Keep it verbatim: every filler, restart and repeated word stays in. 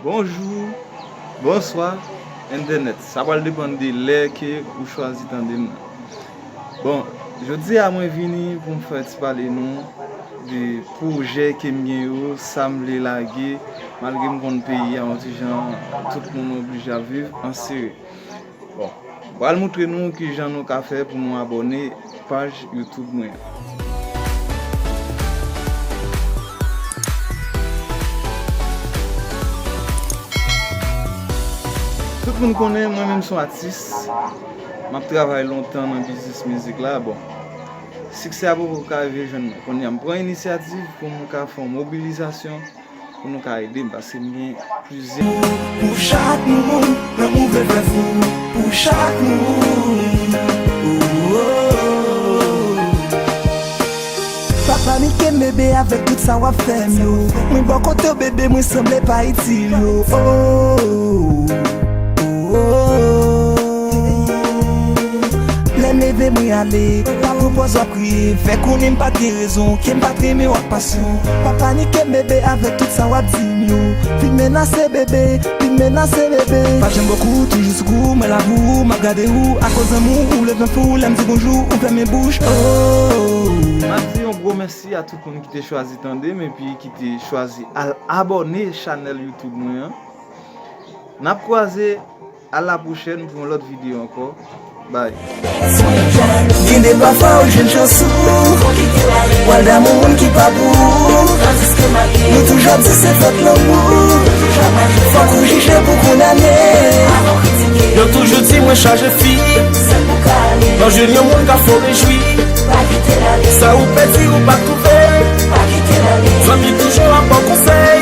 Bonjou, bonswa, entènèt. Sa pral depann de lè ke ou chwazi tande m nan. Bon, jodi a mwen vini pou m fè ti pale nou de pwojè ke m gen yo, sa m vle lage, malgre m konn peyi a yon ti jan, tout moun oblije ap viv an sere. Bon, m pral moutre nou kijan nou ka fè pou nou abòne paj YouTube mwen an. Tout moun konnen mwen menm se yon atis. M ap travay lontan nan biznis mizik la. Bon, siksè a poko ka rive jwenn mwen. Kounye a, m pran inisyativ pou m ka fè yon mobilizasyon pou nou ka ede m, paske m gen plizyè. Pou chak moun, lanmou vle fè fou. Pou chak moun. Oh, oh, oh. Pa panike, bebe, avèk tout sa w ap fè m yo. Mwen bò kote w, bebe, mwen sanble pa itil yo. Oh, oh, oh, oh. Lè m leve, mwen ale, pa pran pòz w ap kriye. Fè konnen m pa t gen rezon, ke m pa t renmen w ak pasyon. Pa panike, bebe, avèk tout sa w ap di m yo. Vin menase, bebe, vin menase, bebe. Pa janm bò kou, toujou sou kou, mwen la pou ou, m ap gade ou. Akoz lanmou, ou leve m fou, lè m di bonjou, ou fèmen bouch, oh. M ap di yon gwo mèsi a tout moun ki te chwazi tande m epi ki te chwazi al abòne chanèl YouTube mwen an. N ap kwaze, a la pwochèn pou yon lòt videyo ankò. Bay. Gen de pafwa ou jwenn chans ou, pral damou moun ki pa pou ou. Nou toujou ap di se fòt lanmou, fòk ou jije pou kondane. Yo toujou di mwen chaje fi, lè w jwenn yon moun k ap fè w rejwi. Sa ou pèdi ou pa twouve, zanmi toujou ap ba w konsèy.